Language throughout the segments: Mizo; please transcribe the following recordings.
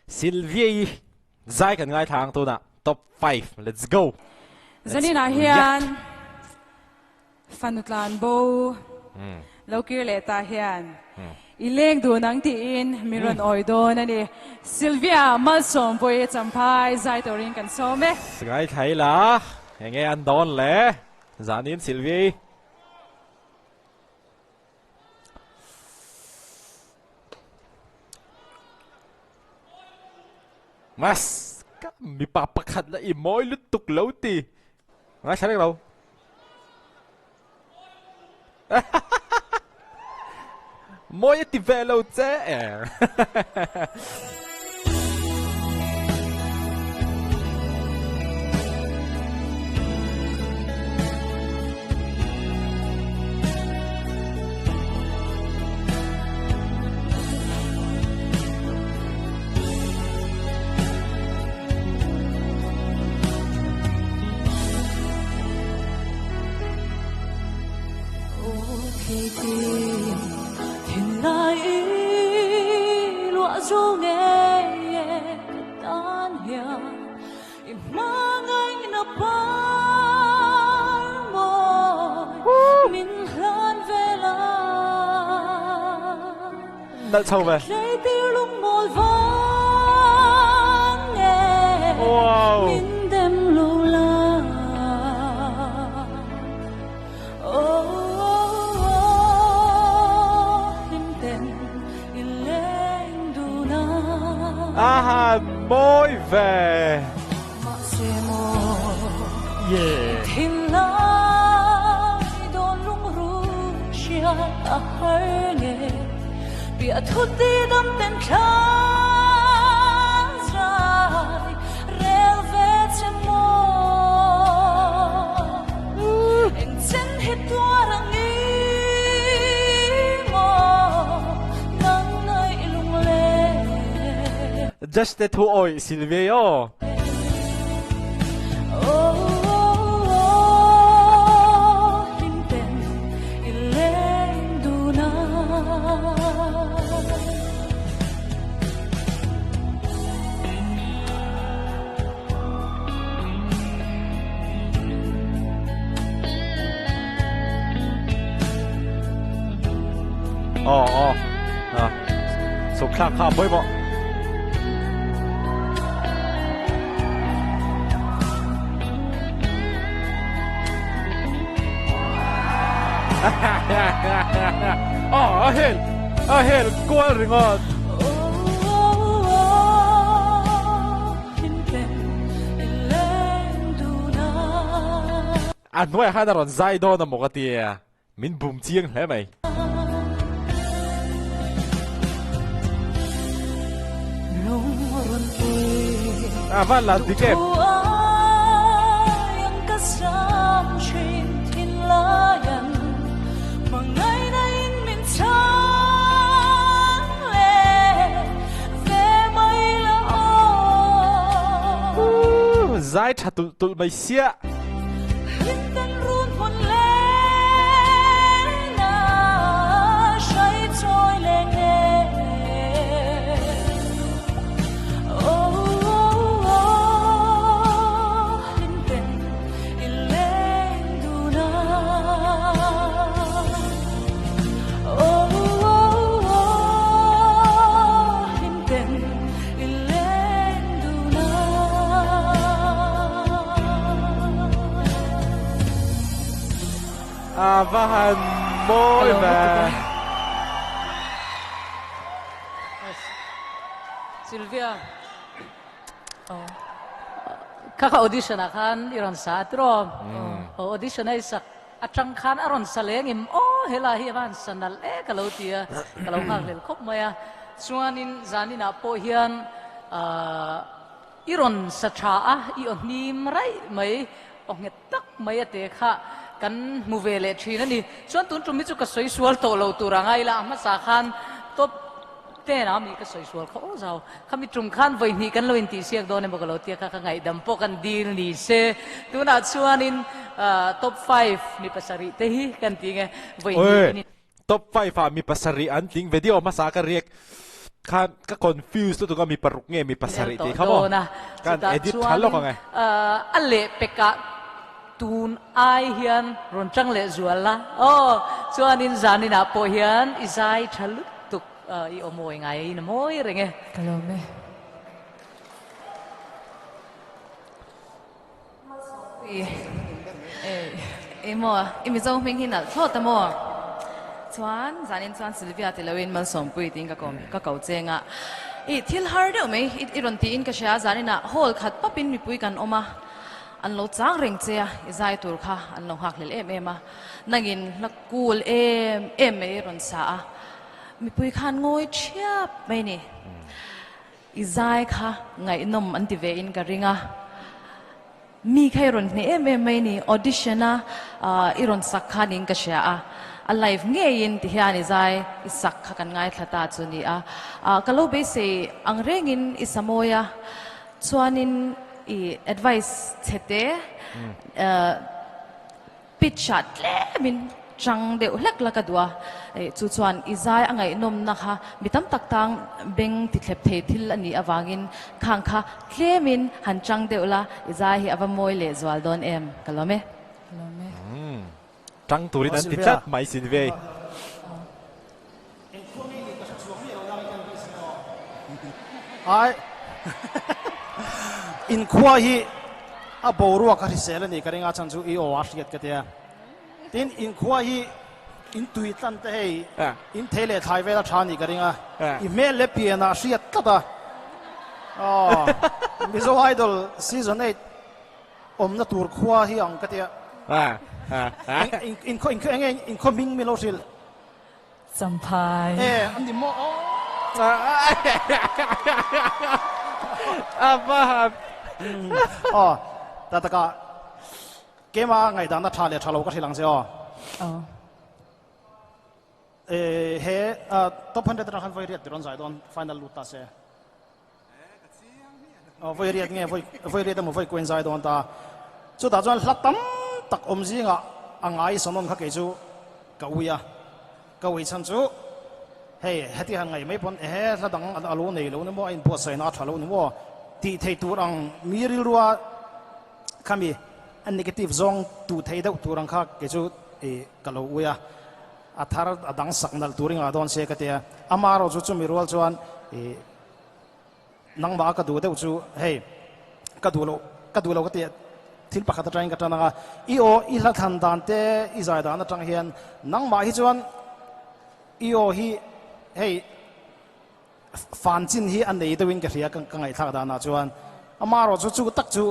Sylvia-i zai kan ngaithla ang tunah top 5 let's go. Let's Zaninah react. hian fanu tlan bo lo kir leh ta hian i leng dun ang tiin min rawn awi dawn a ni. Sylvia Malsawmpuii Champhai zai turin kan sawm e. Ngaithla ila enge an dawn le zanin Sylvia-i. Mas ka mipa pakhat la i mawi lutuk lo ti. Ngaithla reng lo. Mawi a ti ve lo che. Nalh chho ve. Wow. Aha, mawi ve. Yeah. Judge te thu awih Sylvia aw. Aw aw ah suk thlak kha a pawimawh. Aw a hel a hel kual ringawt. A hnuaiah khan a rawn zai dawn a maw ka tia. Min bum chiang hle mai. A van la dik em. Zai tha tulh tulh mai sia. A va han mawi ve. Sylvia. Kha kha audition ah khan i rawn sa a tiraw? Audition a i sak atang khan a rawn sa leng im aw helai hi a va han sa nalh e ka lo ti a, ka lo nghak hlel khawp mai a. Chuanin zaninah pawh hian i rawn sa tha a, i aw hnim raih mai, aw nghet tak mai a te kha kan hmu ve leh thin a ni. Chuan tun tum hi chu ka sawi sual tawh lo tur a ngai la, a hmasa khan top ten a mi ka sawi sual kha aw zau. Khami tum khan vawi hnih kan lo intihsiak dawn emaw ka lo tia kha ka ngaihdam pawh kan dil ni se. Tunah chuanin top five mi pasarih te hi kan ti nge vawi hnih Oi, top five ah mi pasarih an tling video hmasa ka riak. Khan ka confuse lutuk a mi paruk nge mi pasarih tih tih kha maw dawn a kan chutah edit tha lawk chuanin ang e. a lehpekah tun ai hian rawn tang leh zual la aw chuanin zaninah pawh hian i zai tha lutuk i aw mawi ngai in a mawi reng e. Ka lawm e. I maw i Mizo hming hi nalh thlawt a maw? Chuan zanin chuan Sylvia ti loin Malsawmpui tiin ka kawm ka ko cheng a. I thil har deuh mai i rawn tiin ka hria zaninah hall khat papin mipui kan awm a, an lo chang reng che a, i zai tur kha an lo nghak hlel em em a. Nangin hla cool em em mai i rawn sa a, mipui khan ngawi thiap mai ni. I zai kha ngaihnawm an ti ve in ka ring a, mi kha i rawn hneh em em mai ni, audition a i rawn sak kha niin ka hria a, a live ngeiin ti hian i zai i sak kha kan ngaithla ta chu ni a, ka lo beisei ang rengin i sa mawi a, chuanin i advice chhe te Pitch ah tlemin chang deuh hlek la ka duh a, chu chuan i zai a ngaihnawmna kha mi tam tak tang beng ti thlep thei thil a nih avangin khang kha tlemin han chang deuh la, i zai hi a va mawi leh zual dawn em? Ka lawm e. Ka lawm e. Chang turin an ti tlat mai Sylvia-i. Ai inkhua hi a boruak a hrisel a ni ka ring a chhan chu i aw a hriat ka tia tin inkhua hi in tui tlan te hei in thei leh thlai vel a tha a nih ka ring a i hmel leh pian ah hriat tlat a aw Mizo Idol season 8 awmna tur khua hi ang ka tia inkhua inkhua enge inkhua hming mi lo hrilh Champhai. E an ni maw aw. A va han. Aw ta taka keima ngaihdanna tha leh tha lo ka hrilh ang che aw. Aw. E he top 100 atang khan vawi riat ti rawn zai dawn final lut ta se. Aw vawi riat nge vawi vawi riat emaw vawi kuain zai dawn ta. Chutah chuan hla tam tak awm zingah a ngai sawn kha kei chu ka ui a. Ka ui chhan chu hei heti han ngaih mai pawn ehe hla dang a lo nei lo ni maw a inbuatsaihna a tha lo ni maw tih thei tur ang mi rilrua khami a negative zawng tuh thei deuh tur ang kha kei chu ih ka lo ui a. A thar a dang sak nalh tur i ngah dawn se ka tia. Amaherawh chu chumi rual chuan ih nangmah a ka duh deuh chu hei ka duh loh ka duh lo ka tia thil pakhat atangin ka tan ang a. I aw i hla thlan dan te i zai dan atang hian nangmah hi chuan i aw hi hei fan chin hi a nei deuhin ka hria ka ngaihthlak danah chuan. Amaherawh chu chu tak chu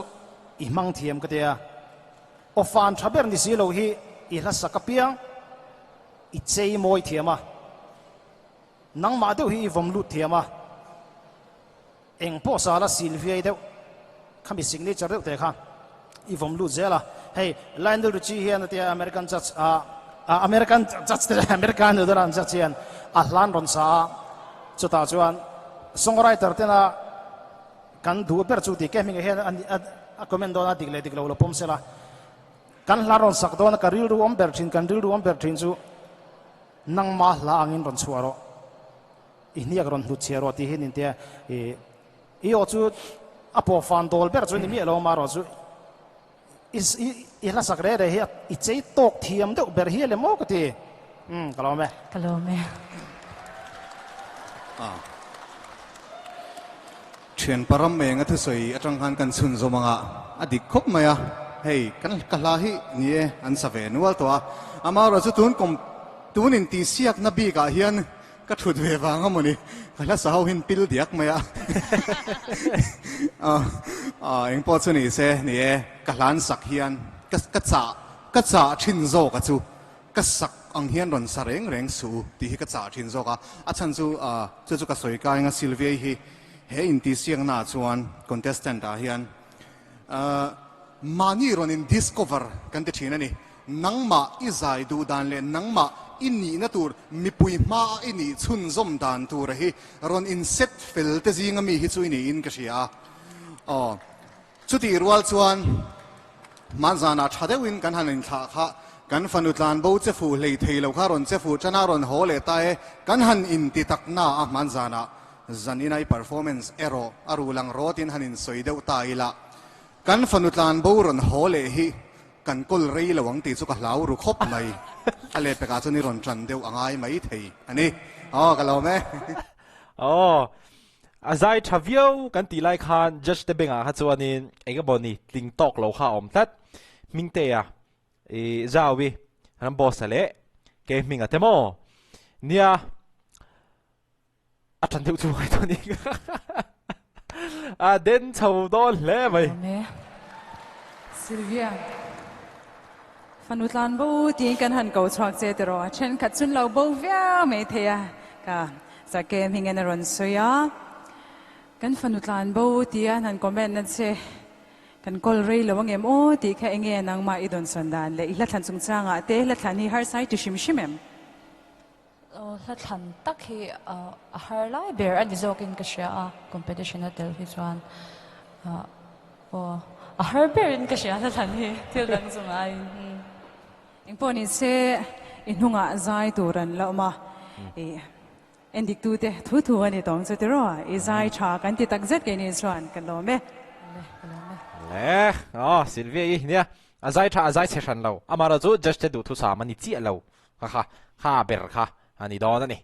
i hmang thiam ka tia. Aw fan tha ber ni si lo hi i hla sak apiang i chei mawi thiam a, nangmah deuh hi i vawm lut thiam a, eng pawh sala sil viai deuh khami signature deuh te kha i vawm lut zel a. Hei Lionel Richie hian a tia American judge a American judge te American Nederland judge hian a hlan rawn sa a, chutah chuan songwriter tena Kan duh ber chu tih ke hmingah hian a comment dawn a, dik leh dik lo lo pawm sela. Kan hla rawn sak dawn a, ka rilru awm ber thin, kan rilru awm ber thin chu nangma hla angin rawn chhuah rawh, i hniak rawn hlut chhiah rawh tih hi nin tia i i aw chu a pawh fan dawl ber chu ni miah lo amaherawh chu i hla sak reh reh hi i chei tawk thiam deuh ber hi a le maw ka ti. Umm ka lawm e. Ka lawm e. Ah. Thian param eng a thusawi atang khan kan chhun zawm anga a dik khawp mai a. Hei kan ka hla hi ni e an sa ve nual tawh a. Amaherawh chu tun kum tun intihsiakna bikah hian Ka thut ve vang a mawni, ka hla sa ho hin pil diak mai a. Engpawh chu ni se, ni e, ka hlan sak hian ka ka chah ka chah thin zawk a chu ka sak ang hian rawn sa reng reng suh u tih hi ka chah thin zawk a. A chhan chu chu chu ka sawi kai anga Sylvia hi he intihsiakna ah chuan contestant ah hian Mahni rawn in discover kan ti thin a ni. Nangmah i zai duh dan leh nangmah i nihna tur mipui hmaa i nih chhunzawm dan tura hi rawn in set fel te zinga mi hi chu i niin ka hria a. Aw, chutih rual chuan hmanzanah tha deuhin kan han inthlah kha kan fanu tlanbo che fuh hlei thei lo kha rawn che fuh tan a rawn haw leh ta e, kan han inti tak na a hmanzanah. Zanin a i performance erawh a ru lang rawtin han insawi deuh ta ila. Kan fanu tlan bo rawn haw leh hi kan kawl rei lo ang tih chu ka hlau ru khawp mai. A lehpekah chuan i rawn ṭan deuh a ngai mai thei a ni. Aw ka lawm e. Aw, a zai ṭha viau kan tih lai khan judge te bengah kha chuanin eng emaw ni tling tawk lo kha a awm tlat. Hmingtea i Zau-i ram boss-a leh kei hminga te maw? Nia. A ṭan deuh chu ngai dawn i a den chho dawn hle mai. Sylvia, fanu tlan bo tiin kan han ko chhuak che tiraw? A thenkhat chun lo bo viau mai thei a, ka Sake hmingin a rawn sawi a. Kan fanu tlan bo tia an han comment na che, kan kawl rei lo angem aw tih kha enge nangmah i dawnsawn dan leh i hlathlan chungchangah te hlathlan hi harsa i ti hrim hrim em? Hla thlan tak hi a har lai ber a ni zawkin ka hria a, competition a tel hi chuan aw a har berin ka hria hla thlan hi thil dang chu ngaiin. Engpawh ni se i hnungah zai tur an la awm a, i endiktute thu thu a ni tawng chu tiraw, i zai tha kan ti tak zet keini chuan ka lawm e. Le, aw Sylvia i nia, a zai tha a zai chhe hran lo, amaherawhchu judge te duhthusam a ni chiah lo. Kha kha, kha ber kha a ni dawn a ni.